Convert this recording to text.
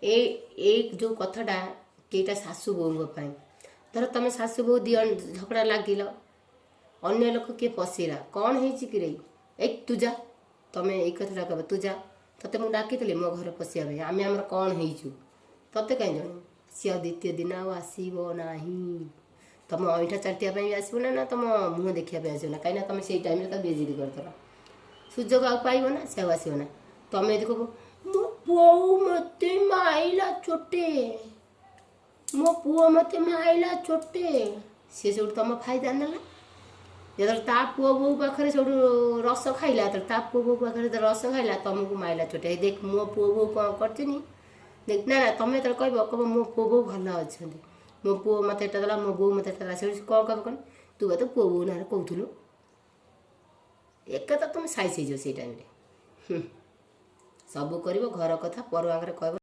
ଏଇ ଏଇ ଯେଉଁ କଥାଟା କେଇଟା ଶାଶୁ ବୋହୂଙ୍କ ପାଇଁ। ଧର ତମେ ଶାଶୁ ବୋହୂ ଦି ଝଗଡ଼ା ଲାଗିଲ, ଅନ୍ୟ ଲୋକ କିଏ ପଶିଲା, କ'ଣ ହେଇଛି କିରେ, ଏଇ ତୁ ଯା। ତମେ ଏଇ କଥାଟା କହିବ, ତୁ ଯା, ତତେ ମୁଁ ଡାକିଥିଲି ମୋ ଘରେ ପଶିବା ପାଇଁ? ଆମେ ଆମର କ'ଣ ହେଇଛୁ ତତେ କାହିଁ ଜଣେଇବୁ? ସିଏ ଆଉ ଦ୍ୱିତୀୟ ଦିନ ଆଉ ଆସିବ ନାହିଁ। ତମ ଅଇଁଠା ଚାଟିବା ପାଇଁ ବି ଆସିବ ନା, ନା ତମ ମୁହଁ ଦେଖିବା ପାଇଁ ଆସିବ ନା। କାହିଁକିନା ତମେ ସେଇ ଟାଇମ୍ରେ ତାକୁ ବେଜିତି କରିଦେଲ, ସୁଯୋଗ ଆଉ ପାଇବ ନା, ସେ ଆଉ ଆସିବ ନା। ତମେ ଯଦି କହିବ ମୋ ବୋଉ ମୋତେ ମାଇଲା ଚୋଟେ, ମୋ ପୁଅ ମୋତେ ମାଇଲା ଚୋଟେ, ସିଏ ସେଇଠୁ ତମ ଫାଇଦା ନେଲା। ଯେତେବେଳେ ତା ପୁଅ ବୋହୂ ପାଖରେ ସେଇଠୁ ରସ ଖାଇଲା, ଯେତେବେଳେ ତା ପୁଅ ବୋହୂ ପାଖରେ ଯେତେବେଳେ ରସ ଖାଇଲା, ତମକୁ ମାଇଲା ଚୋଟେ, ଏଇ ଦେଖ ମୋ ପୁଅ ବୋହୂ କ'ଣ କରିଛନ୍ତି ଦେଖ। ନା ନା, ତମେ ଯେତେବେଳେ କହିବ, କହିବ ମୋ ପୁଅ ବୋହୂ ଭଲ ଅଛନ୍ତି, ମୋ ପୁଅ ମୋତେ ଏଟା ଦେଲା, ମୋ ବୋହୂ ମୋତେ ଏଟା ଦେଲା, ସେଇଠୁ କ'ଣ କହିବ? କ'ଣ ତୁ ବା ତୋ ପୁଅ ବୋହୂ ନାଁରେ କହୁଥିଲୁ? ଏକା ତ ତୁମେ ସାଇଜ୍ ହେଇଯିବ ସେଇ ଟାଇମ୍ରେ। ସବୁ କରିବ, ଘର କଥା ପର ଆଗରେ କହିବ।